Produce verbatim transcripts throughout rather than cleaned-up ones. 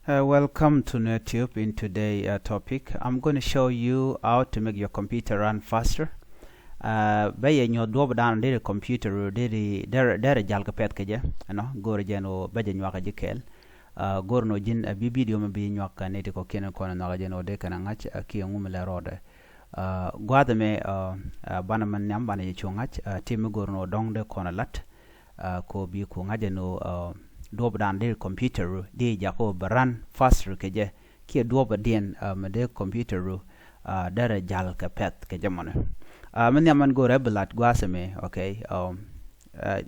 Uh, welcome to NerdTube. In today uh, topic, I'm going to show you how to make your computer run faster. Uh, bɛ yɛ nyuɔth duɔp dan deri computer deri deri deri jal kɛ pɛth kɛ jɛ. Ɛnɔ go̱r jɛn o bɛ jɛ nyuak kɛ jɛ kɛɛl. Uh, go̱r nɔ ji̱n a bi video mi bi nyuak kɛ neti kɔ kiɛn kɔn nyuak kɛ jɛn o dee kɛn a ŋa̱c a kiɛ ŋum lɛ rɔɔdɛ. Uh, gua̱th mɛ uh, uh, banɛ mɛ nhiam banɛ jɛ cu ŋa̱c uh, ti mi go̱r nɔ dɔ̱ŋ dee kɔn a lat. Uh, ko bi ku ŋa̱c ɛn ɣöö uh, duɔp dan dee computer dee jakä ɣöö bɛ run faster kɛ jɛ kiɛ duɔp diɛn uh, mɛ dee computer uh, derɛ jal kɛ pɛth kɛ jɛ mɔnɛ. Uh, mi nhiam mɛn go̱rɛ bi lat gua̱a̱th ɛmɛ, okay. Um, uh,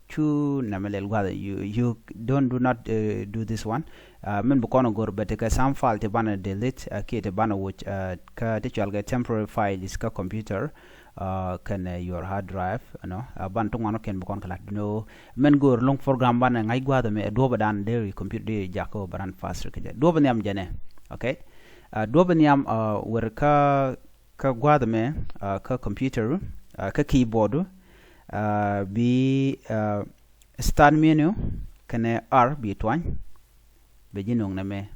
cu nɛmɛ lɛl gua̱a̱th, you, you don't, do not uh, do this one. Uh, min bi kɔn go̱r bɛ tekɛ some file ti banɛ delete uh, kiɛ ti banɛ wuc uh, kä ti cual kɛ temporary files kä computer uh, kɛnɛ your hard drive, you know, uh, ban ti ŋuan kɛn bi kɔn kɛ lat. You know, mɛn go̱o̱r loŋ program banɛ ŋa̱c gua̱a̱th ɛmɛ ɛ duɔ̱ɔ̱p ɛ dan dee ri computer dee jakä ɣöö bɛ run faster kɛ jɛ. Duɔ̱ɔ̱p ɛ nhiam jɛnɛ, okay. Uh, duɔ̱ɔ̱p ɛ nhiam uh, wer kä kä gua̱a̱th ɛmɛ uh, kä computer uh, kä keyboard uh, bi uh, start menu kɛnɛ R bi tuany. Bɛ ji̱ no̱o̱ŋ nɛmɛ,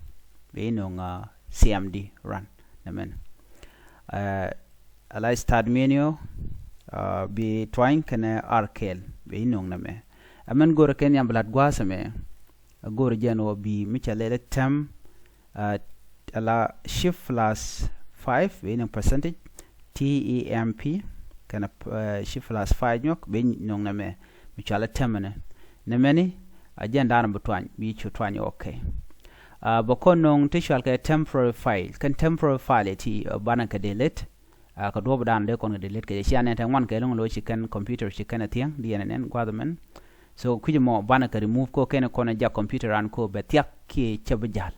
bɛ ji̱ no̱o̱ŋ uh, C M D run nɛmɛn. Uh, ala start menu uh, bi tuany kɛnɛ R kɛɛl, bɛ ji̱ no̱o̱ŋ nɛmɛ. Ɛmɛn go̱rɛ kɛ nhiam bi lat gua̱a̱th ɛmɛ. Go̱rɛ jɛn wä bi mi cɛ lɛlɛ temp uh, ala shift plus five bɛ ji̱ no̱o̱ŋ percentage, T E M P kɛnɛ uh, shift plus five nyuɔk bɛ ji̱ no̱o̱ŋ nɛmɛ. Mi cualɛ temp ɛnɛ nɛmɛni a jɛn da̱a̱n bi tuany, bi cu tuany, okay. Uh, bɛ kɔn no̱o̱ŋ ti cual kɛ temporary file, kɛn temporary file ti uh, banɛ kɛ delete. Uh, kɛ duɔ̱ɔ̱p da̱a̱n dee kɔn kɛ delete kɛ jɛ, cia nɛn tɛ ŋuan kɛ loŋ lo̱ ci kɛn computer ci kɛn a thiäŋ diɛn ɛnɛn gua̱th ɛmɛn. So kui̱c mɔ banɛ kɛ remove ko kɛn kɔn jak computer an ko bɛ thiak kiɛ cɛ bi jal.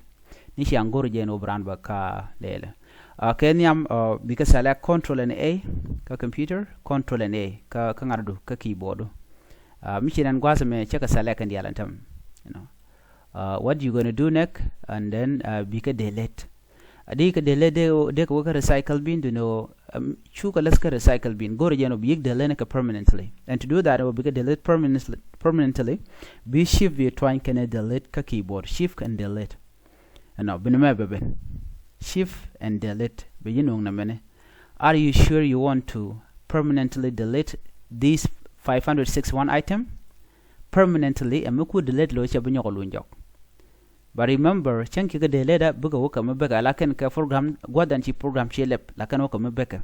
Ni cia go̱r jɛn wä bi run bɛ ka lɛlɛ. Uh, kɛ nhiam uh, bikɛ select control and A kä computer, control and A kä kä ŋa̱tdu kä keyboard. Uh, mi ci nɛn gua̱a̱th ɛmɛ cɛ kɛ select kɛn dial ɛn tämɛ. You know. Uh, what you gonna do next? And then uh, bikɛ delete. A di kɛ delete dee kɛ wä kä recycle bin, you know, um, cu kɛ läth kä recycle bin. Go̱rɛ jɛn wä bi yik delete ni kɛ permanently. And to do that wä bikɛ delete permanently, permanently, bi shift bi tuany kɛnɛ delete kä keyboard. Shift and delete. Ɛnɔ bi ni mɛ bɛ ben. Shift and delete. Bɛ ji̱ no̱o̱ŋ nɛmɛni. Are you sure you want to permanently delete this five hundred sixty-one item? Permanently, ɛmɛ ku delete lo̱ cɛ bi nyɔk luny jɔk. But remember, cäŋ kikɛ delete a bikɛ wä kɛ mi bäkɛ, lakin kɛ program gua̱dan ci program ci lɛp, lakin wä kɛ mi bäkɛ.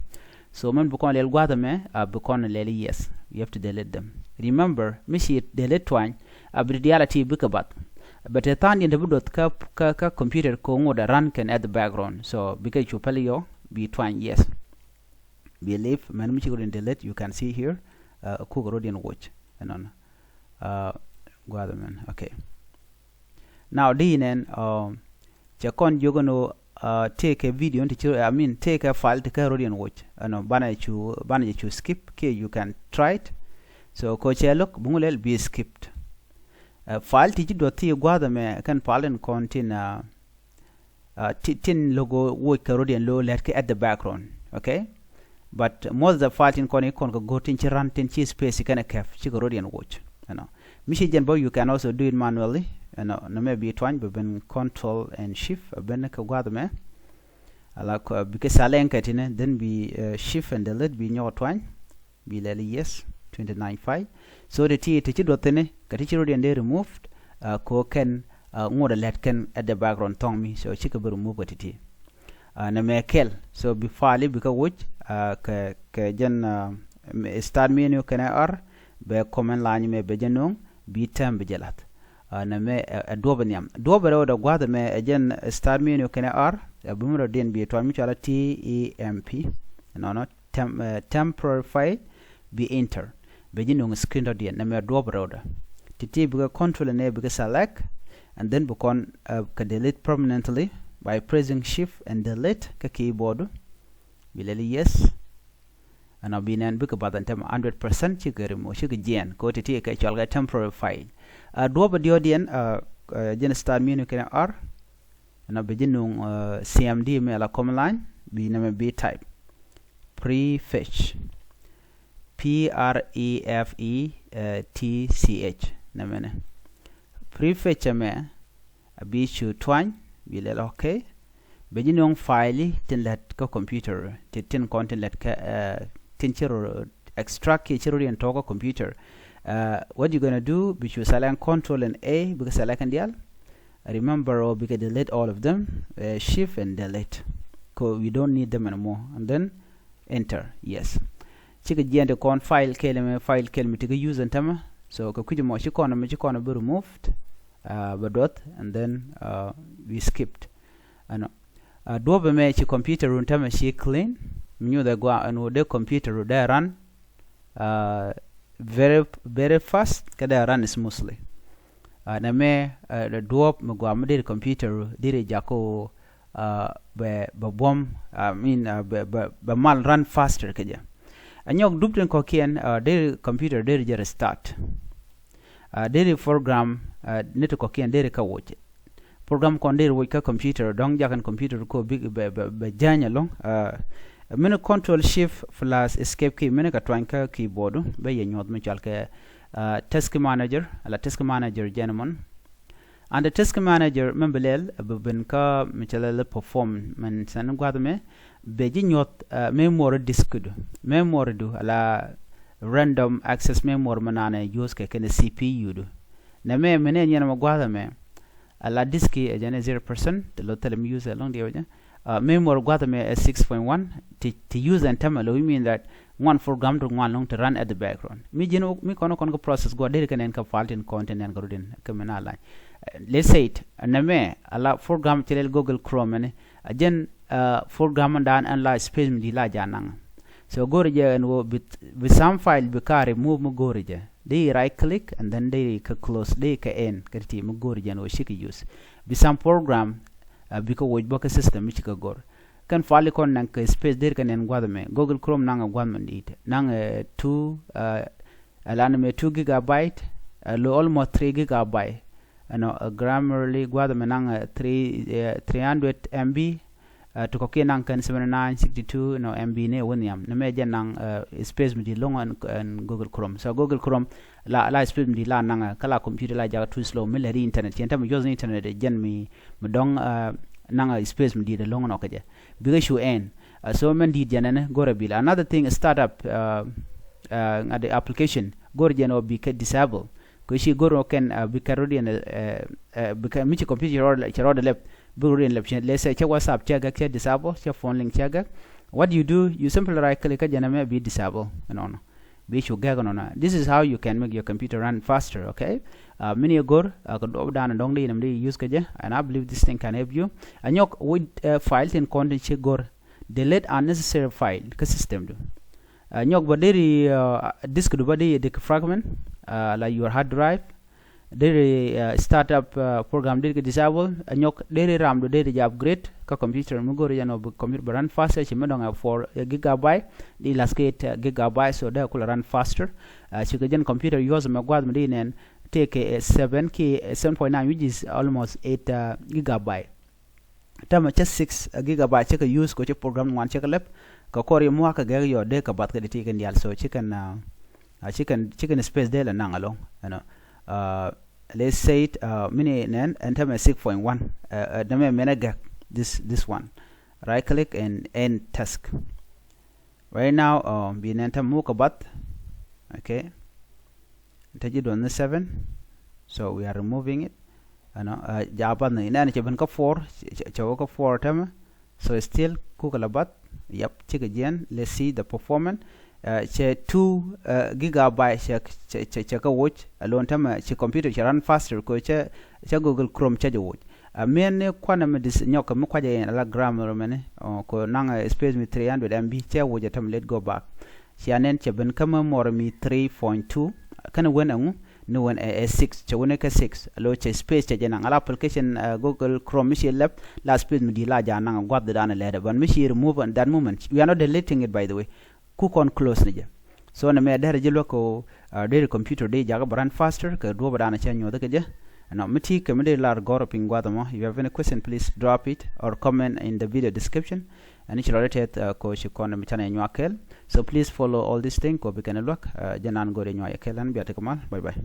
So mɛn bi kɔn lɛl gua̱th ɛmɛ a bi kɔn lɛl yes, you have to delete them. Remember, mi ci delete tuany a bi diaal a ti bikɛ bath. But tɛ tha̱a̱ŋ diɛn te bi duɔth kä kä kä computer ko ŋot a run kɛn at the background. So bikɛ cu päl yɔ bi tuany yes. Bi leave mɛn mi ci kɛ rot in delete, you can see here. Uh, kuk rot in watch ɛnɔnɔ. Uh, gua̱th ɛmɛn, okay. Now di nɛn uh, cɛ kɔn jiök ɛn ɣöö uh, tëëkɛ video ti ci, I mean, tëëkɛ file ti kä rot in watch ɛnɔ banɛ cu, banɛ cu skip kiɛ you can try it. So ko cɛ look bi ŋu lɛl bi skipped. Uh, file ti ci duɔth ti gua̱th ɛmɛ kɛn file in kɔn tin uh, uh, ti, tin logo watch kɛ rot in lo lɛt kɛ at the background, okay. But most of the file tin kɔn ikɔn kɛ go̱r tin ci run tin ci space kɛn kɛp ci kɛ rot in watch, you know. Mi ci jɛn bä, you can also do it manually, you know. Nɛ mɛ bi tuany bɛ ben control and shift bɛ ben kɛ gua̱th mɛ. Ala bikɛ salɛŋ kɛ tinɛ, then bi uh, shift and delete bi nyɔk tuany. Bi lɛl yes, twenty nine file. So ti ti ti ci duɔth thin kɛ ti ci rot in dee removed, uh, ko kɛn uh, ŋot a lɛt kɛn at the background thɔŋ mi. So cikɛ bi remove kɛ ti ti. Uh, nɛ mɛ kɛl. So bi file bikɛ watch uh, kɛ kɛ jɛn uh, start menu kɛnɛ R, bɛ command line mɛ bɛ jɛ no̱o̱ŋ, bi temp bi jɛ lath. Uh, nɛ mɛ ɛ duɔp nhiam. Duɔp rɛw dɛ gua̱th mɛ ɛ jɛn start menu kɛnɛ R, ɛ bi mi rɔ din bi tuany mi cuala T E M P. Nɔnɔ temp, uh, temporary file bi enter. Bɛ ji̱ no̱o̱ŋ screen dɔ̱diɛn nɛ mɛ duɔp rɛwdɛ. Ti ti bikɛ control nɛ bikɛ select, and then bi kɔn uh, kɛ delete permanently by pressing shift and delete kɛ keyboard. Bi lɛl yes. Ɛnɔ bi nɛn bikɛ bath ɛn tɛm hundred percent cikɛ remove, cikɛ jiɛn ko ti ti kɛ cual kɛ temporary file. Uh, duɔp diɔdiɛn uh, uh, jɛn start menu kɛnɛ R. Ɛnɔ bi ji̱ nuŋ uh, C M D mi ala command line bi nɛmɛ bi type prefetch. P R E F E T C H nɛmɛnɛ. Prefetch ɛmɛ a bi cu tuany Bi lɛl okay. Bɛ ji̱ nöŋ file tin lät kä computer, ti tin kɔn tin lät kä, uh, tin ci rɔ extract kiɛ ci rɔ riɛn tɔ̱ kä computer. Uh, what you gonna do? Bi cu select control and A, bikɛ select in dial. Remember, or bikɛ delete all of them. Uh, shift and delete. 'Cause we don't need them anymore. And then enter. Yes. Cikɛ jiɛn ti kɔn file kɛl mɛ, file kɛl mɛ ti kɛ use ɛn tämɛ. So kɛ kui̱c mɔ ci kɔn mɛ ci kɔn bi removed. Uh, bɛ duɔth and then, uh, we skipped. Ɛnɔ. Uh, duɔpɛ mɛ ci computer run tämɛ ci clean. Mi nyuth ɛ gua ɛn wä dee computer run dee run, uh, very, very fast kɛ dee run smoothly. Uh, nɛ mɛ, uh, duɔp mi gua mi dee computer run dee jakä, uh, bɛ, bɛ buɔm, I mean, uh, bɛ, bɛ, bɛ mal run faster kɛ jɛ. Anyɔk dup tin kɔkiɛn, uh, dee computer dee jɛ restart. Uh, deri program, uh, ni ti kɔkiɛn deri kä woc. Program kɔn deri woc kä computer, dɔ̱ŋ jakä computer ko bik bɛ, bɛ, bɛ jäny ɛlɔ̱ŋ. Uh, mini control shift plus escape key mini kɛ tuany kä keyboard bɛ yɛ nyuɔth mi cɔal kɛ, uh, task manager, ala task manager jɛn mɔn. And the task manager mɛ bi lɛl, uh, bi ben kä mi cɛ lɛl perform mɛn sɛn guath mɛ bɛ ji̱ nyuɔth, uh, memory disk du, memory du ala random access memory mɛ nanɛ use kɛ kɛn C P U du. Nɛ mɛ mɛ nɛ nyɛn mɛ gua̱thɛ mɛ ala disk ɛ jɛn ɛ zero percent, te lo thilɛ mi use ɛlɔ̱ŋ diɛ wä jɛ. Uh, memory gua̱thɛ mɛ ɛ six point one, ti, ti use ɛn tämɛ lo, we mean that ŋuan program to ŋuan lɔ̱ŋ ti run at the background. Mi ji̱n mi kɔn kɔn kɛ process gua̱ deri kɛ nɛn kɛ file tin kɔn tin nɛn kɛ rudin kɛ mɛ na lany. Uh, let's say it, nɛ mɛ ala program ci lɛl Google Chrome ɛni, a jɛn, uh, program dan ɛn la space mi di la ja naŋ. So go̱ri jɛ ɛn wä bi, bi some file bi ka remove mi go̱ri jɛ. Di right click and then di ka close, di ka end, ka ti mi go̱ri jɛ ɛn wä shiki use. Bi some program, uh, bi ka woc bä ka system mi ci ka go̱r. Kɛn file kɔn naŋ ka space di ka nɛn gua̱th mɛ. Google Chrome naŋ a gua̱th mɛ dit. Naŋ, uh, two, uh, Ɛlan mɛ two gigabyte, ɛ lo almost three gigabyte. Ɛnɔ, ɛ, Grammarly gua̱th mɛ naŋ, ɛ, three, ɛ, three hundred M B, ɛ, ti kɔkiɛ naŋ kɛn seventy nine sixty two, ɛnɔ, M B ni wä nhiam. Ni mɛ jɛ naŋ, ɛ, space mi di loŋ ɛn, ɛn Google Chrome. So Google Chrome la, la space mi di la naŋ, ɛ, kä la computer la jakä too slow mi lɛ di internet. Yɛn tɛ mi use internet, ɛ, jɛn mi, mi dɔŋ, ɛ, naŋ, ɛ, space mi di de loŋ nɔ kɛ jɛ. Bikɛ cu ɛn. Uh, so mɛn di̱i̱t jɛn ɛn go̱rɛ bil. Another thing, startup, uh, uh, ŋa̱t application go̱rɛ jɛn ɔ bikɛ disable. Kɛ ci go̱rɛ ɔ kɛn, uh, bikɛ rɔ̱diɛn, uh, uh, bikɛ mi ci computer cɛ rɔɔdɛ lɛp, bi rɔ̱diɛn lɛp. Let's say cɛ WhatsApp cɛ gɛk, cɛ disable, cɛ phone link cɛ gɛk. What do you do? You simply right click kä jɛn ɛmɛ bi disable. Ɛnɔnɔ. Bi cu gɛk nɔnɔ. This is how you can make your computer run faster, okay? Uh, mini go̱r, uh, kɛ duɔp dan dɔŋ di nam di use kɛ jɛ, and I believe this thing can help you. A nyɔk with, uh, file tin kɔn tin ci go̱r, delete unnecessary file kä system du. Uh, nyɔk ba deri, uh, disk du ba deri defragment, uh, la your hard drive. Deri, uh, startup, uh, program deri kɛ disable. A nyɔk deri ram du deri jɛ upgrade kä computer mi go̱r jɛ nɔ bi computer ba run faster ci mi dɔŋ a four, uh, gigabyte. Di last kɛ eight, uh, gigabyte, so dee kula run faster. Uh, ci kɛ jɛn computer use mɛ guath mi di nɛn tëëkɛ, uh, seven ki, uh, seven point nine, which is almost eight, uh, gigabyte. Tämɛ cä six gigabyte cä kɛ use kɛ cä program ŋuan cä kɛ lɛp kɛ kɔr yɛ muakä gɛk yɔ dee kɛ bath kɛ di ti kɛn dial. So ci kɛn, uh, uh, ci kɛn, ci kɛn space dee lɛ naŋ alɔŋ, you know. Uh, let's say it, uh, mini nɛn ɛn tämɛ six point one, uh, uh, tämɛ mɛnɛ gɛk this, this one. Right click and end task. Right now, uh, bi nɛn tämɛ muk kɛ bath. Okay. Te ji̱ duɔth ni seven. So we are removing it. Ɛnɔ, uh, ja bath ni nɛn cɛ ben kä four, cɛ, cɛ, cɛ wä kä four tämɛ. So still kukɛ la bath. Yep, cikɛ jiɛn. Let's see the performance. Uh, cɛ two, uh, gigabyte cɛ, cɛ, cɛ, cɛ kä woc. Alon tämɛ ci computer cɛ run faster ko cɛ, cɛ Google Chrome cɛ jɛ woc. Uh, mɛn ni kuanɛ mi dis nyɔk mi kuacɛ in ala grammar mɛni. Uh, ko naŋ, uh, space mi three hundred M B cɛ woc a tämɛ let go back. Cia nɛn cɛ ben kä memory mi three point two. Kɛn wen ɛŋu ni wen ɛ, ɛ six, cɛ wen ɛ kɛ six. Lo cɛ space cɛ jɛ naŋ. Ala application, uh, Google Chrome mi ci lɛp la space mi di la ja naŋ guath di dan lɛt. But mi ci remove at that moment. We are not deleting it, by the way. Ku kɔn close ni jɛ. So nɛ mɛ dɛr ji̱ luäk kɛ, uh, deri computer di jakä bɛ run faster kɛ duɔ̱p dan cɛ nyuɔth kɛ jɛ. Ɛnɔ mi ti kɛ mi deri lar gɔr piny guath mɔ. If you have any question, please drop it or comment in the video description. Ɛn ci lɔri tɛth, uh, ko ci kɔn mi canɛ nyuak kɛl. So please follow all this thing ko bi kɛn luäk, uh, jɛ nan gori nyuak kɛl. Ɛn bia ti kɛ mal. Bye bye.